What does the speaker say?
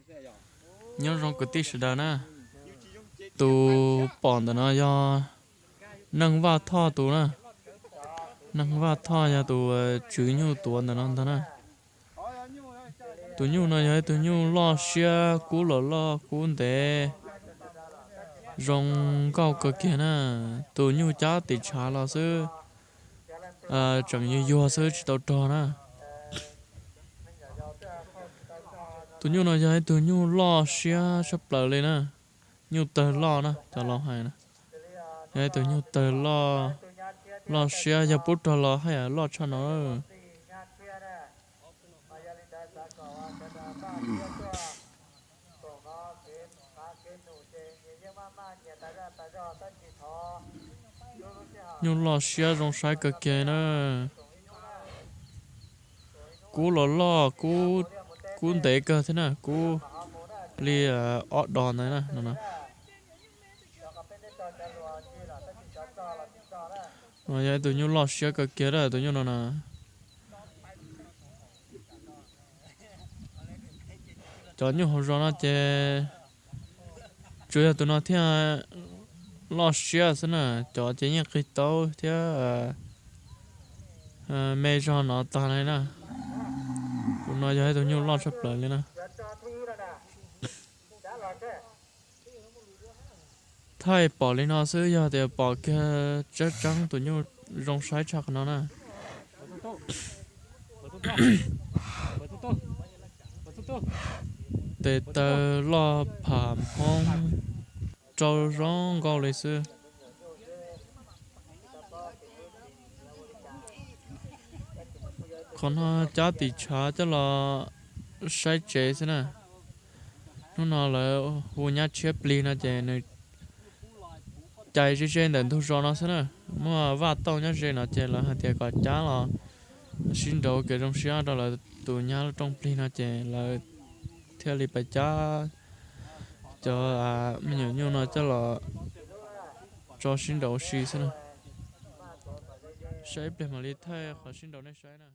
Nyob zoo kwv tij sawv daws na, tus pom ntawm no yog Neeg Vaj Thoj tus na. Neeg Vaj Thoj yog tus tswv nyuj tuav ntawm no ntag na. Tus nyuj no yog ib tug nyuj loj siab kub los loj kub ntev, zoo nkauj kawg kiag na. Tus nyuj cab tim tshav los xwb, tseem yuag yuag xwb tsis tau rog na. Tus nyuj no yog ib tug nyuj loj siab tshaj plaws li na. Nyuj tawg loj na cov laus hais na. Yog ib tug nyuj tawg loj, loj siab, yog pub rog los haj yam loj tshaj no. Nyuj loj siab zoo saib kawg kiag na. Kub los loj, kub ntev kawg thiab na, kub li ob dos ntawd na no. Yog ib tug nyuj loj siab kawg kiag tus nyuj no na. Cov nyuj hauv zos no ces tsuas yog tus no thiaj loj siab xwb na, cov ces yeej qig taub thiab me zog no tag li na. Tus no yog ib tug nyuj loj tshaj plaws li na. Thaij pom li no xwb, yog tias pom kiag tseeb tseeb tus nyuj zoo saib tshaj qhov no na. Tes taw loj pham hoob rau zoo nkauj li xwb. Qhov no cab tim tshav coj los saib tsev xwb na. Hnub no lawv hu nyab tshiab plig no ces nws cais ze ze ntawm ntug zos no xwb na. Muaj vaj tauj nyob ze no ces lawv hais tias kom cab los sib nraus kev zoo siab rau lawv tus nyab lub rooj plig no ces lawv thiaj li pais cab cov me nyuam nyuj no coj los tso sib nraus ua si xwb na. Saib ib pliag mam li thaij qhov sib nraus nej saib na.